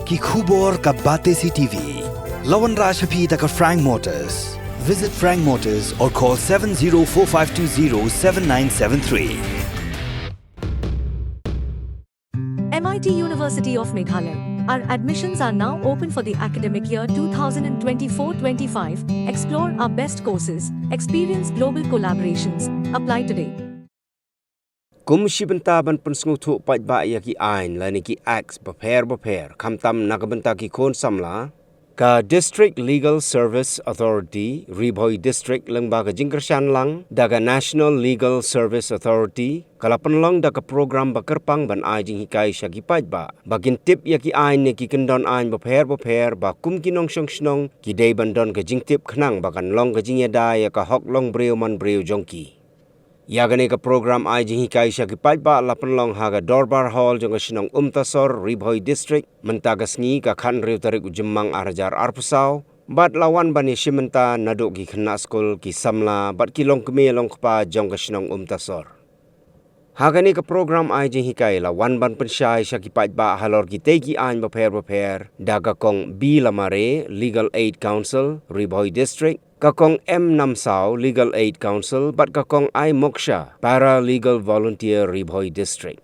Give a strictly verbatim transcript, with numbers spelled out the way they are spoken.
Ki khubor ka Batesi T V. La wanrah sha phi da ka Frank Motors. Visit Frank Motors or call seven zero four five two zero seven nine seven three. M I T University of Meghalaya. Our admissions are now open for the academic year two thousand twenty-four twenty-five. Explore our best courses, experience global collaborations. Apply today. Kum shi bynta ban pynsngewthuh paidbah ïa ki aiñ lane ki acts bapher bapher, khamtam na ka bynta ki khun samla, ka District Legal Service Authority, Ri Bhoi District, lyngba ka jingkyrshan lang da ka National Legal Service Authority, ka la pynlong da ka program ba kyrpang ban ai jinghikai sha ki paidbah ba kin tip ïa ki aiñ ne ki kyndon aiñ bapher bapher, ba kum ki nongshong shnong ki dei ban don ka jingtip khnang ba kan long ka jingïada ïa ka hok long briew man briew jong ki. Ïa kane ka program ai jinghikai sha ki paidbah la pynlong ha ka Dorbar Hall jong ka shnong Umtasor, Ri Bhoi District, mynta ka sngi ka khathynriew tarik u Jymmang ar hajar arphew saw, bad la wan ban ïashim bynta naduh ki khynnah skul, ki samla bad ki longkmie longkpa jong ka shnong Umtasor. Ha kane ka program ai jinghikai la wan ban pynshai sha ki paidbah halor kitei ki aiñ bapher bapher da ka Kong B Lamare, Legal Aid Counsel, Ri Bhoi District, ka Kong M Namsaw, Legal Aid Counsel, bad ka Kong I Moksha, Paralegal Volunteer, Ri Bhoi District.